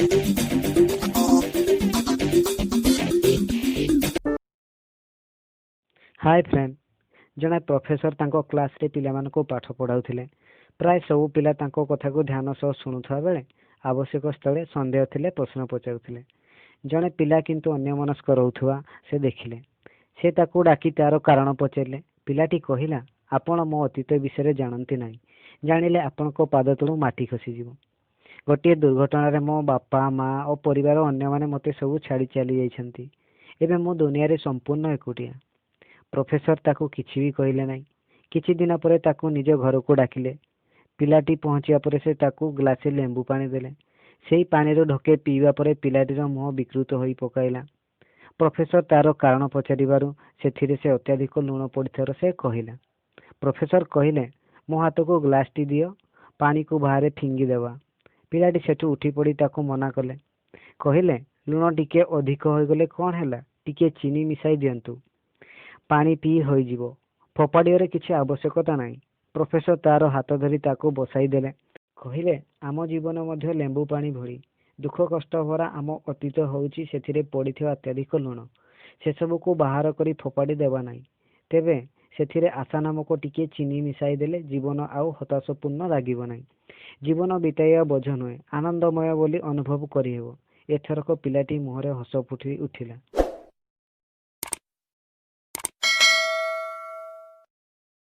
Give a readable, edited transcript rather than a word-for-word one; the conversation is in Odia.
ହାଏ ଫ୍ରେଣ୍ଡ, ଜଣେ ପ୍ରଫେସର ତାଙ୍କ କ୍ଲାସରେ ପିଲାମାନଙ୍କୁ ପାଠ ପଢ଼ାଉଥିଲେ। ପ୍ରାୟ ସବୁ ପିଲା ତାଙ୍କ କଥାକୁ ଧ୍ୟାନ ସହ ଶୁଣୁଥିବା ବେଳେ ଆବଶ୍ୟକ ସ୍ଥଳେ ସନ୍ଦେହ ଥିଲେ ପ୍ରଶ୍ନ ପଚାରୁଥିଲେ। ଜଣେ ପିଲା କିନ୍ତୁ ଅନ୍ୟମନସ୍କ ରହୁଥିବା ସେ ଦେଖିଲେ। ସେ ତାକୁ ଡାକି ତା'ର କାରଣ ପଚାରିଲେ। ପିଲାଟି କହିଲା, ଆପଣ ମୋ ଅତୀତ ବିଷୟରେ ଜାଣନ୍ତି ନାହିଁ। ଜାଣିଲେ ଆପଣଙ୍କ ପାଦ ତଳୁ ମାଟି ଖସିଯିବ। ଗୋଟିଏ ଦୁର୍ଘଟଣାରେ ମୋ ବାପା, ମା ଓ ପରିବାରର ଅନ୍ୟମାନେ ମୋତେ ସବୁ ଛାଡ଼ି ଚାଲିଯାଇଛନ୍ତି। ଏବେ ମୁଁ ଦୁନିଆରେ ସମ୍ପୂର୍ଣ୍ଣ ଏକୁଟିଆ। ପ୍ରଫେସର ତାକୁ କିଛି ବି କହିଲେ ନାହିଁ। କିଛି ଦିନ ପରେ ତାକୁ ନିଜ ଘରକୁ ଡାକିଲେ। ପିଲାଟି ପହଞ୍ଚିବା ପରେ ସେ ତାକୁ ଗ୍ଲାସେ ଲେମ୍ବୁ ପାଣି ଦେଲେ। ସେଇ ପାଣିରୁ ଢୋକେ ପିଇବା ପରେ ପିଲାଟିର ମୁହଁ ବିକୃତ ହୋଇ ପକାଇଲା। ପ୍ରଫେସର ତା'ର କାରଣ ପଚାରିବାରୁ ସେଥିରେ ସେ ଅତ୍ୟଧିକ ଲୁଣ ପଡ଼ିଥିବାର ସେ କହିଲା। ପ୍ରଫେସର କହିଲେ, ମୋ ହାତକୁ ଗ୍ଲାସଟି ଦିଅ, ପାଣିକୁ ବାହାରେ ଫିଙ୍ଗି ଦେବା। ପିଲାଟି ସେଠୁ ଉଠିପଡ଼ି ତାକୁ ମନା କଲେ। କହିଲେ, ଲୁଣ ଟିକେ ଅଧିକ ହୋଇଗଲେ କ'ଣ ହେଲା, ଟିକିଏ ଚିନି ମିଶାଇ ଦିଅନ୍ତୁ। ପାଣି ପିଇ ହୋଇଯିବ। ଫୋପାଡ଼ିବାର କିଛି ଆବଶ୍ୟକତା ନାହିଁ। ପ୍ରଫେସର ତା'ର ହାତ ଧରି ତାକୁ ବସାଇ ଦେଲେ। କହିଲେ, ଆମ ଜୀବନ ମଧ୍ୟ ଲେମ୍ବୁ ପାଣି ଭଳି। ଦୁଃଖ କଷ୍ଟ ଭରା ଆମ ଅତୀତ ହେଉଛି ସେଥିରେ ପଡ଼ିଥିବା ଅତ୍ୟଧିକ ଲୁଣ। ସେସବୁକୁ ବାହାର କରି ଫୋପାଡ଼ି ଦେବା ନାହିଁ। ତେବେ ସେଥିରେ ଆଶା ନାମକ ଟିକିଏ ଚିନି ମିଶାଇ ଦେଲେ ଜୀବନ ଆଉ ହତାଶପୂର୍ଣ୍ଣ ଲାଗିବ ନାହିଁ। ଜୀବନ ବିତାଇବା ବୋଝ ନୁହେଁ, ଆନନ୍ଦମୟ ବୋଲି ଅନୁଭବ କରିହେବ। ଏଥରକ ପିଲାଟି ମୁହଁରେ ହସ ଫୁଟି ଉଠିଲା।